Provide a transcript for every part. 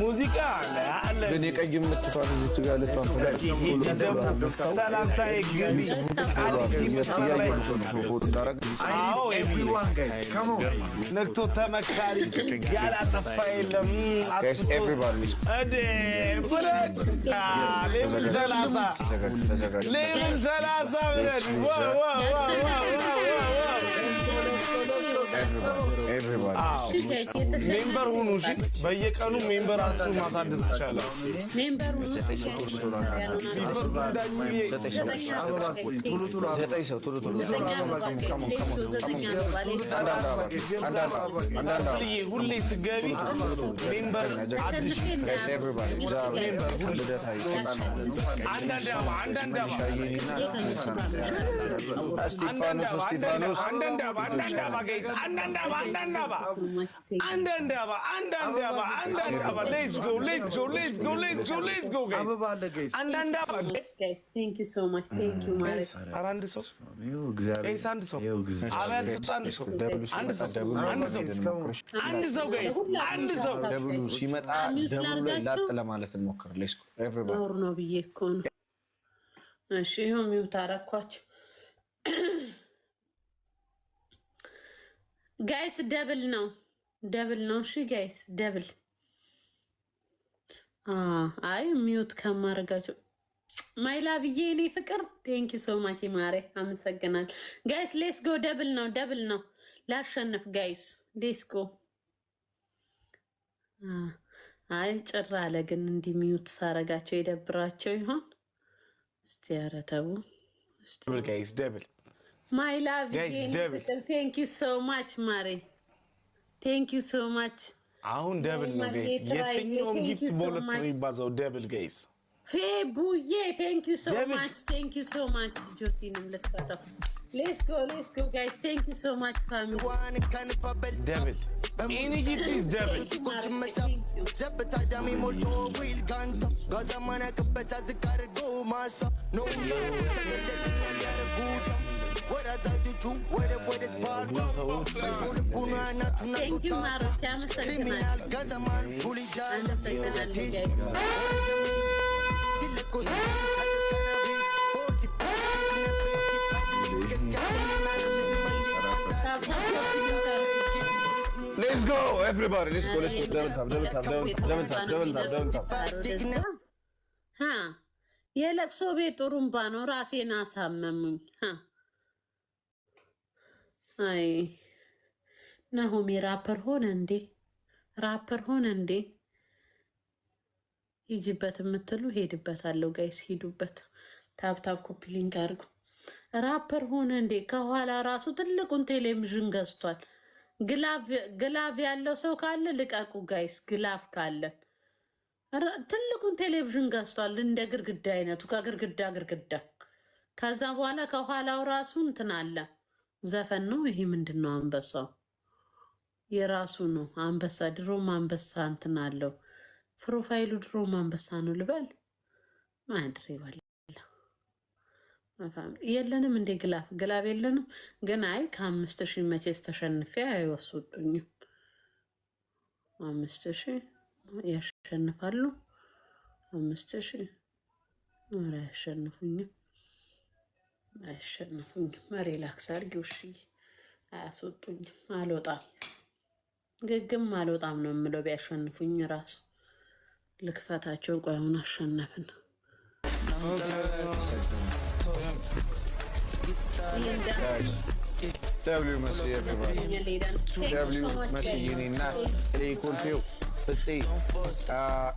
ሙዚቃ አለ አለ። ግን የቀይ ምልክቷን እዚች ጋር ልቷን ሰላምታዬ ግቢ። እያየሁ ነው follow እንዳረግ። አዎ፣ ነግቶ ተመካሪ ያላጠፋ የለም። Guys, everybody. እዴ ፍረድ፣ level 30፣ ተዘጋጁ። level 30 ብለን wow wow wow wow wow! Everybody. Member ሁኑ። እሺ፣ በየቀኑ member ኣችሁን ማሳደስ ትችላላችሁ። Member ሁኑ። ዘጠኝ ሰው፣ ቶሎ ቶሎ። አንዳንድ አንዳንድ። ሁሌ ሁሌ ስገቢ member አድሽ። Guys, everybody. ልደታ። አንዳንድ አበባ፣ አንዳንድ አበባ። እስጢፋኖስ፣ እስጢፋኖስ። አንዳንድ አበባ፣ አንዳንድ አበባ guys፣ አንዳንድ አበባ፣ አንዳንድ አበባ፣ አንዳንድ አበባ፣ አንዳንድ አበባ፣ አንዳንድ አበባ። Let's go, let's go, let's go, let's go, let's go guys። አበባ አለ guys። አንዳንድ አበባ። Thank you so much, thank you ማለት። ኧረ አንድ ሰው guys፣ አንድ ሰው አበባ ያልሰጠ፣ አንድ ሰው፣ አንድ ሰው፣ አንድ ሰው፣ አንድ ሰው guys፣ አንድ ሰው። Double ኡ ሲመጣ double ኡ ላይ ላጥ ለማለት እንሞክር። Let's go, everybody. ኖር ነው ብዬ እኮ ነው። እሺ፣ ይኸው mute አረኳቸው guys። Double ነው፣ double ነው። እሺ guys, double። አይ፣ mute ከማድረጋቸው my love ዬ፣ እኔ ፍቅር፣ thank you so much ማሬ፣ አመሰግናል። Guys, let's go። Double ነው፣ double ነው። ላሸንፍ guys፣ let's go። አይ ጭር አለ ግን እንዲህ mute ሳረጋቸው የደብራቸው ይሆን? እስቲ ኧረ ተው። Double guys, double. My love. Guys, double. Thank you so much ማሬ፣ thank you so much. አሁን double ነው guys። የትኛውም gift በሁለት ነው የሚባዛው። Double guys. ፌቡዬ፣ thank you so Double. much, thank you so much። ጆሲንም ልክፈተው። Let's go, let's go guys, thank you so much family. Double, any gift is double. ዘብታ ዳሚ ሞልቶ ዊል ጋንታ ጋዛ ማናቅበት ዝቅ አድርጎ ማሳ ኖ ተገለጥና ያረጉታ ወራዛጆቹ ወደ ወደ ስፓርታ በሰው ልቡና እናቱና Thank you ማሮች፣ አመሰግናለሁ። Criminal ጋዛማን ፉሊጃዝ። አመሰግናለሁ guys. ሲለኮስ Tap tap copy link አድርጉ። Let's go, everybody. Let's go, let's go. Double tap, double tap, double tap, double tap, double tap. የለቅሶ ቤት ጥሩምባ ነው። ራሴን አሳመሙኝ። አይ ናሆሜ ራፐር ሆነ እንዴ? ራፐር ሆነ እንዴ? ሂጂበት የምትሉ ሄድበታለሁ። Guys፣ ሂዱበት። Tap tap copy link አድርጉ። ራፐር ሆነ እንዴ? ከኋላ ራሱ ትልቁን ቴሌቪዥን ገዝቷል። Glove ያለው ሰው ካለ ልቀቁ guys። Glove ካለ ትልቁን ቴሌቪዥን ገዝቷል። እንደ ግርግዳ አይነቱ፣ ከግርግዳ ግርግዳ። ከዛ በኋላ ከኋላው ራሱ እንትን አለ። ዘፈን ነው ይሄ። ምንድን ነው? አንበሳው የራሱ ነው። አንበሳ ድሮም አንበሳ እንትን አለው። Profile ኡ ድሮም አንበሳ ነው ልበል። ማድሬ ባላ የለንም እንዴ? Glove፣ glove የለንም ግን። አይ፣ ከ5,000 መቼስ ተሸንፌ አይወስዱኝም። 5,000 ያሸንፋሉ። 5,000፣ ኧረ አያሸንፉኝም፣ አያሸንፉኝም። Relax አድርጊ ውሽዬ፣ አያስወጡኝም። አልወጣም፣ ግግም አልወጣም ነው የምለው። ቢያሸንፉኝ ራሱ ልክፈታቸው። ቆይ አሁን አሸነፍን። Guys, W መሲ, everybody. W መሲ የኔ እናት፣ ኮልፌው ፍፄ፣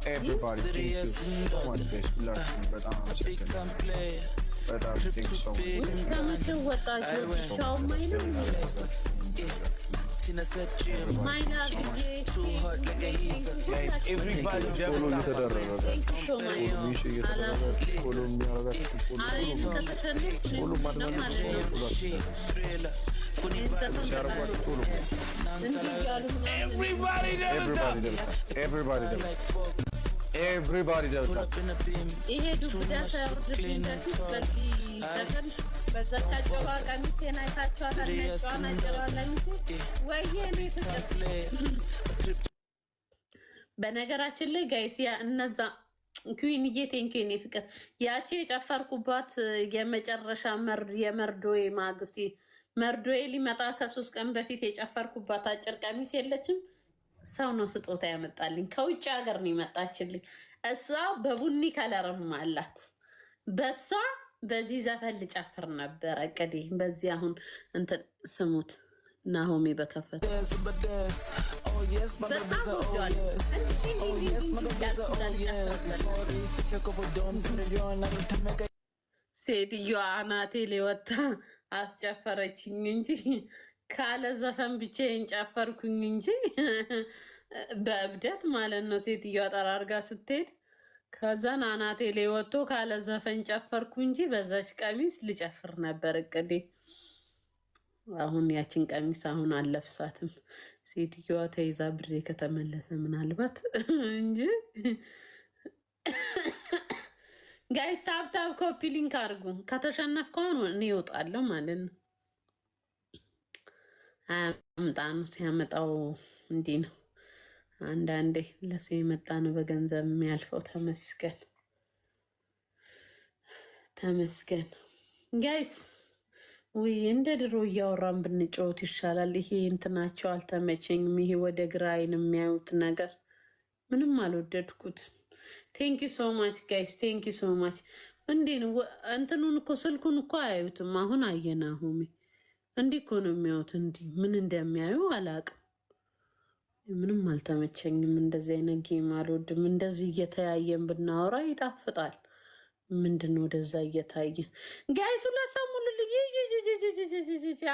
everybody, thank you so much guys። ሁላችሁም በጣም አመሰግናለሁ። በጣም thank you so much. ከመቼው ወጣችሁ? ሻውም አይልም my love ዬ። Everybody. Follow እየተደረገ፣ ሚሽ እየተደረገ፣ follow የሚያደርጋችሁ follow ማድረግ፣ ሲያደርጓችሁ ቶሎ። Everybody double tap. Everybody double tap, everybody double tap, everybody double tap. ይሄ ዱብዳ ሳይወርድብኝ በፊት በዚህ ዘፈን በዛች አጭሯ ቀሚሴን አይታችኋታል። ነጯን አጭሯ ቀሚሴ፣ ወይዬ እኔ ፍቅር። በነገራችን ላይ guys፣ ያ እነዛ ኩዊንዬ፣ thank you የኔ ፍቅር። ያቺ የጨፈርኩባት የመጨረሻ የመርዶዬ ማግስት፣ መርዶዬ ሊመጣ ከ3 ቀን በፊት የጨፈርኩባት አጭር ቀሚስ የለችም። ሰው ነው ስጦታ ያመጣልኝ። ከውጭ ሀገር ነው የመጣችልኝ። እሷ በቡኒ color ም አላት። በእሷ በዚህ ዘፈን ልጨፍር ነበረ እቅዴ። በዚህ አሁን እንትን ስሙት፣ ናሆሜ በከፈተ በጣም ወደዋለሁ። እንዲህ እንዲህ እንዲህ እያልኩ እንዳልጨፍርበት ሴትዮዋ አናቴ ላይ ወጥታ አስጨፈረችኝ እንጂ፣ ካለ ዘፈን ብቻዬን ጨፈርኩኝ እንጂ በእብደት ማለት ነው። ሴትዮዋ ጠራርጋ ስትሄድ ከዛን አናቴ ላይ ወጥቶ ካለ ዘፈን ጨፈርኩ እንጂ በዛች ቀሚስ ልጨፍር ነበር እቅዴ። አሁን ያችን ቀሚስ አሁን አለብሳትም። ሴትዮዋ ተይዛ ብሬ ከተመለሰ ምናልባት እንጂ። Guys፣ tap tap copy link አድርጉ። ከተሸነፍኩ አሁን እኔ እወጣለሁ ማለት ነው። አያምጣ ነው፣ ሲያመጣው እንዲህ ነው። አንዳንዴ ለሰው የመጣ ነው በገንዘብ የሚያልፈው። ተመስገን ተመስገን። Guys፣ ውይ እንደ ድሮ እያወራን ብንጫወት ይሻላል። ይሄ እንትናቸው አልተመቸኝም። ይሄ ወደ ግራ አይን የሚያዩት ነገር ምንም አልወደድኩት። Thank you so much guys፣ thank you so much። እንዴ ነው እንትኑን እኮ ስልኩን እኮ አያዩትም። አሁን አየና ሆሜ እንዲህ እኮ ነው የሚያዩት። እንዲህ ምን እንደሚያዩ አላቅም። ምንም አልተመቸኝም። እንደዚህ አይነት game አልወድም። እንደዚህ እየተያየን ብናወራ ይጣፍጣል። ምንድን ነው ወደዛ እየታየ? Guys፣ ሁለት ሰው ሙሉ ልይ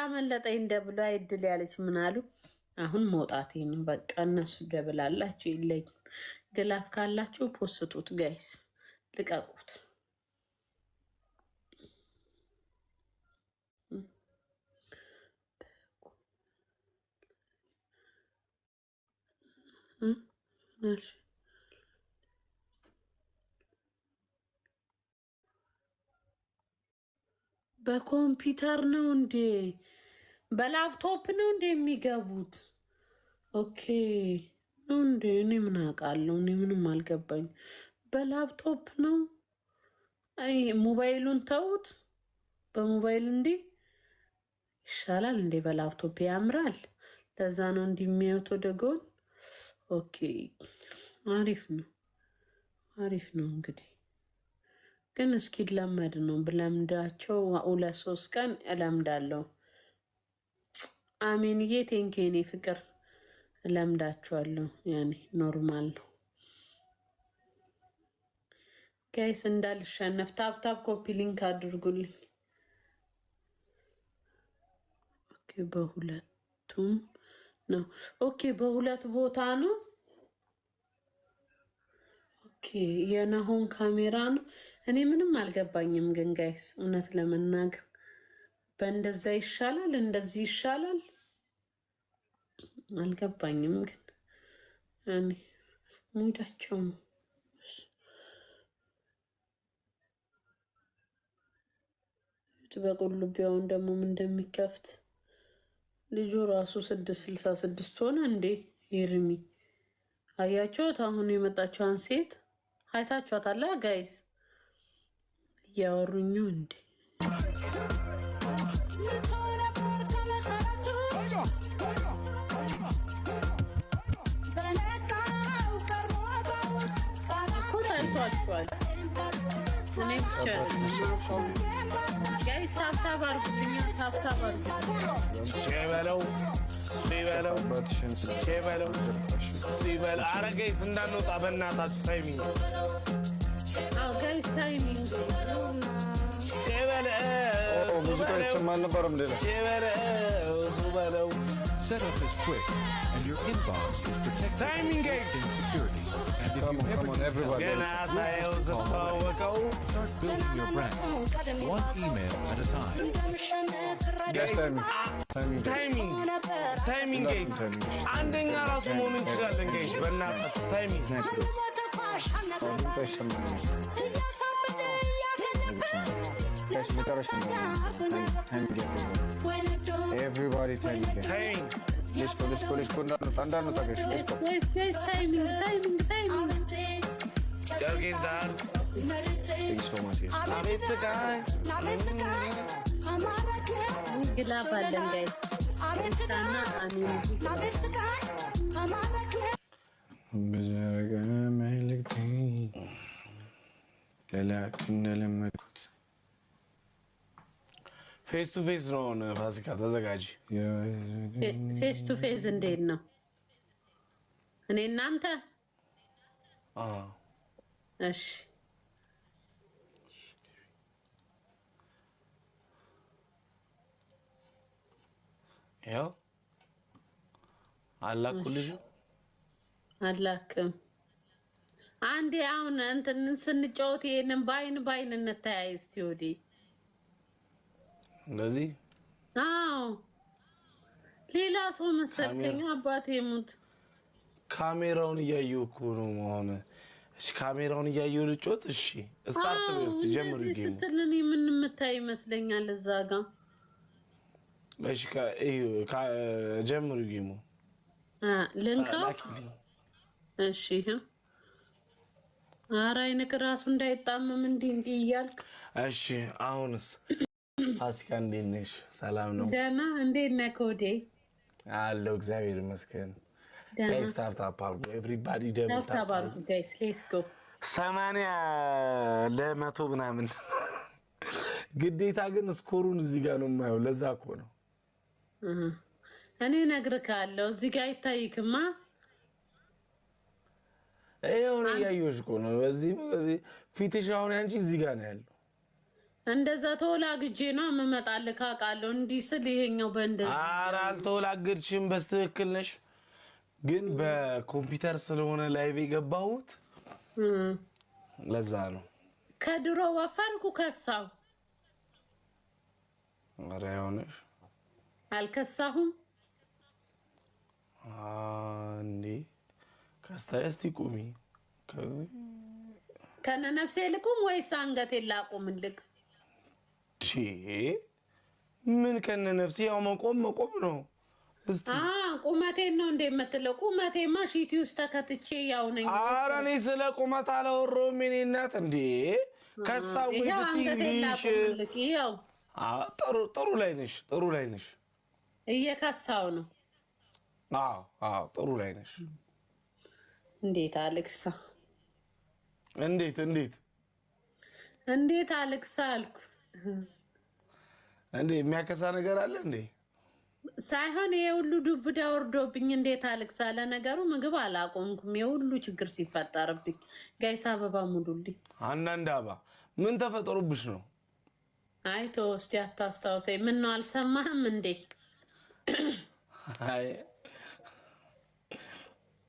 አመለጠኝ። Double ኡ አይድል ያለች ምን አሉ? አሁን መውጣቴ ነው በቃ። እነሱ double አላቸው የለኝም። Glove ካላችሁ ፖስቱት guys፣ ልቀቁት። እ? በኮምፒውተር ነው እንዴ? በላፕቶፕ ነው እንዴ የሚገቡት? Okay ነው እንዴ? እኔ ምን አውቃለሁ? እኔ ምንም አልገባኝ። በላፕቶፕ ነው። አይ ሞባይሉን ተውት። በሞባይል እንዲህ ይሻላል እንዴ? በላፕቶፕ ያምራል። ለዛ ነው እንዲህ የሚያዩት ወደ ጎን። Okay፣ አሪፍ ነው፣ አሪፍ ነው። እንግዲህ ግን እስኪ ለመድ ነው፣ ብለምዳቸው 2-3 ቀን እለምዳለሁ። አሜንዬ፣ thank you የኔ ፍቅር፣ እለምዳቸዋለሁ። ያኔ normal ነው። Guys፣ እንዳልሸነፍ tap tap copy link አድርጉልኝ። Okay፣ በሁለቱም ነው። Okay፣ በሁለት ቦታ ነው። Okay፣ የናሆን ካሜራ ነው። እኔ ምንም አልገባኝም ግን guys፣ እውነት ለመናገር በእንደዛ ይሻላል፣ እንደዚህ ይሻላል፣ አልገባኝም። ግን እኔ ሙዳቸው ነው። በቁልቢያውን ደግሞ ምን እንደሚከፍት ልጁ ራሱ 666 ሆነ እንዴ? ኤርሚ አያችሁት? አሁን የመጣችዋን ሴት አይታችኋታል guys? እያወሩኝ እንዴ? እኮ ታይቷችኋል። እኔ ብቻ guys፣ tap tap አድርጉልኛ፣ tap tap አድርጉልኝ። ቼበለው ሲበለው ቼበለው ሲበለው። ኧረ guys፣ እንዳንወጣ በእናታችሁ፣ timing። አዎ guys፣ timing። ቼበለው። ሙዚቃ የተሰማ አልነበረም ሌላ። ቼበለው በለው። Setup is quick, and your inbox is protected Timing with guys. built-in security. And if Come you on, ever come on, need everybody. ገና ሳየው ስተዋወቀው። start building your brand, one email at a time. Guys, timing, timing. Timing, timing guys፣ አንደኛ ራሱ መሆን እንችላለን guys፣ በእናታችሁ timing። ሙዚቃ ይሰማል guys፣ መጨረሻ timing, everybody timing. Timing. Let's go, let's go, let's go። እንዳንወጣ፣ እንዳንወጣ guys፣ let's go። Guys, guys, timing, timing, timing። ጨርቄን ጣል። Thank you so much, guys። አቤት ስቃይ። Glove አለን guys። እና አሚን። በዘረጋ መልእክቴ ለላክ እንደለመድኩት። Face to face ነው አሁን። ፋሲካ ተዘጋጅ። Face to face እንዴት ነው? እኔ እናንተ? አዎ። እሺ። ያው አላኩልሽም። አላክም። አንዴ አሁን እንትን ስንጫወት ይሄንን በአይን በአይን እንተያይ እስቲ ወዲ። እንደዚህ? አዎ፣ ሌላ ሰው መሰልከኝ። አባቴ ሙት። ካሜራውን እያየሁ እኮ ነው መሆን። እሺ፣ ካሜራውን እያየሁ ልጮት። እሺ፣ start በይ እስኪ፣ ጀምሩ እንደዚህ game ኡ። ስትል እኔ ምን የምታይ ይመስለኛል እዛ ጋ። እሺ፣ እዩ፣ ጀምሩ game ኡ። ልንካው? ላኪልኝ። እሺ፣ ይኸው። ኧረ አይንክ ራሱ እንዳይጣመም እንዲህ እንዲህ እያልክ። እሺ፣ አሁንስ ፋሲካ እንዴት ነሽ? ሰላም ነው? ደህና፣ እንዴት ነህ ኮዴ? አለው፣ እግዚአብሔር ይመስገን። ደህና። Guys, tap tap አድርጉ። Everybody double። Tap tap አድርጉ guys፣ let's go። 80 ለ100 ምናምን ግዴታ፣ ግን score ኡን እዚህ ጋር ነው የማየው። ለዛ እኮ ነው። እኔ እነግርካለሁ። እዚህ ጋር አይታይክማ። ይኸው ነው፣ እያየሁሽ እኮ ነው። በዚህ በዚህ ፊትሽ አሁን ያንቺ እዚህ ጋር ነው ያለው። እንደዛ ተወላግጄ ነው የምመጣልህ፣ አውቃለሁ። እንዲህ ስል ይሄኛው በእንደዚህ። ኧረ አልተወላገድሽም፣ በስትክክል ነሽ። ግን በኮምፒውተር ስለሆነ live የገባሁት ለዛ ነው። ከድሮ ወፈርኩ፣ ከሳሁ? ኧረ አይሆንሽ። አልከሳሁም። እንዴ፣ ከስታ እስቲ ቁሚ። ከነ ነፍሴ ልቁም ወይስ አንገቴን ላቁምልክ? ምን ከነ ነፍሴ? ያው መቆም መቆም ነው። እስቲ። ቁመቴን ነው እንደ የምትለው? ቁመቴማ ሺቲ ውስጥ ተከትቼ ያው ነኝ። ኧረ እኔ ስለ ቁመት አላወራሁም። የእኔ እናት፣ እንዴ፣ ከሳው ወይ ይኸው ስትይ አንገቴን ልይሽ። ላቁምልክ። ይኸው። ጥሩ ጥሩ ላይ ነሽ፣ ጥሩ ላይ ነሽ። እየከሳው ነው። አዎ፣ ጥሩ ላይ ነሽ። እንዴት አልክሳ? እንዴት እንዴት? እንዴት አልክሳ አልኩ። እንዴ፣ የሚያከሳ ነገር አለ እንዴ? ሳይሆን ይሄ ሁሉ ዱብዳ ወርዶብኝ እንዴት አልክሳ? ለነገሩ ምግብ አላቆምኩም። የሁሉ ችግር ሲፈጠርብኝ guys አበባ ሙሉልኝ። አንዳንድ አበባ ምን ተፈጠሩብሽ ነው? አይ ተው እስኪ አታስታውሰኝ። ምን ነው፣ አልሰማህም እንዴ? አይ፣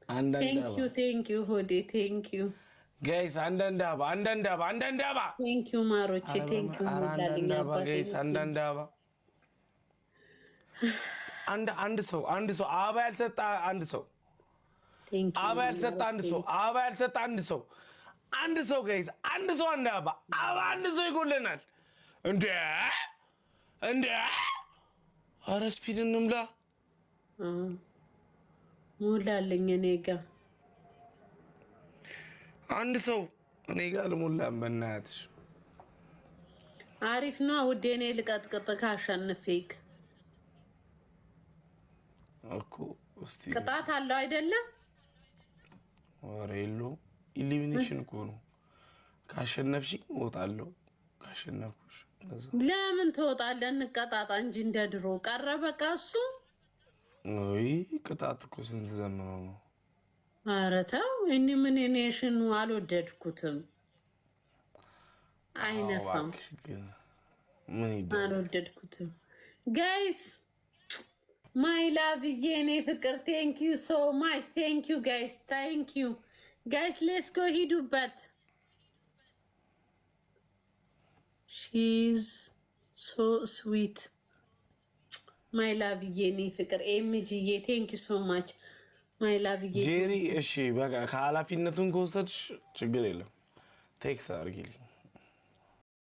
አንዳንድ Thank you, thank you ሆዴ፣ thank you። Guys፣ አንዳንድ አበባ፣ አንዳንድ አበባ፣ አንዳንድ አበባ። Thank you ማሮቼ፣ thank you። ኧረ ሞላልኝ። አንዳንድ አበባ። አባቴ። Guys፣ አንዳንድ አበባ። አንድ አንድ ሰው፣ አንድ ሰው አበባ ያልሰጠ አንድ ሰው፣ አበባ ያልሰጠ አንድ ሰው፣ አበባ ያልሰጠ አንድ ሰው፣ አንድ ሰው guys፣ አንድ ሰው፣ አንድ አበባ፣ አበባ አንድ ሰው ይጎለናል። እንዴ እንዴ! ኧረ speed እንምላ። ሞላልኝ እኔ ጋ። አንድ ሰው። እኔ ጋር አልሞላም፣ በእናትሽ። አሪፍ ነው ውዴ። እኔ ልቀጥቅጥ ካሸንፌክ። እኮ እስቲ። ቅጣት አለው አይደለም? ኧረ የለውም። Elimination እኮ ነው። ካሸነፍሽኝ እወጣለሁ። ካሸነፍኩሽ እንደዛ። ለምን ትወጣለህ? እንቀጣጣ እንጂ እንደ ድሮ ቀረ በቃ እሱ። ውይ፣ ቅጣት እኮ ስንት ዘመኑ ነው። ኧረ ተው፣ elimination ኑ አልወደድኩትም። አይነፋም። እባክሽ፣ ግን ምን ይደረግ? አልወደድኩትም። Guys, my love፣ የኔ ፍቅር፣ thank you so much, thank you guys, thank you guys፣ let's go፣ ሂዱበት። She's so sweet, my love፣ የኔ ፍቅር ኤምጂዬ፣ thank you so much, my love። ጄሪ፣ እሺ በቃ ከኃላፊነቱን ከወሰድሽ ችግር የለም። Text አድርጊልኝ።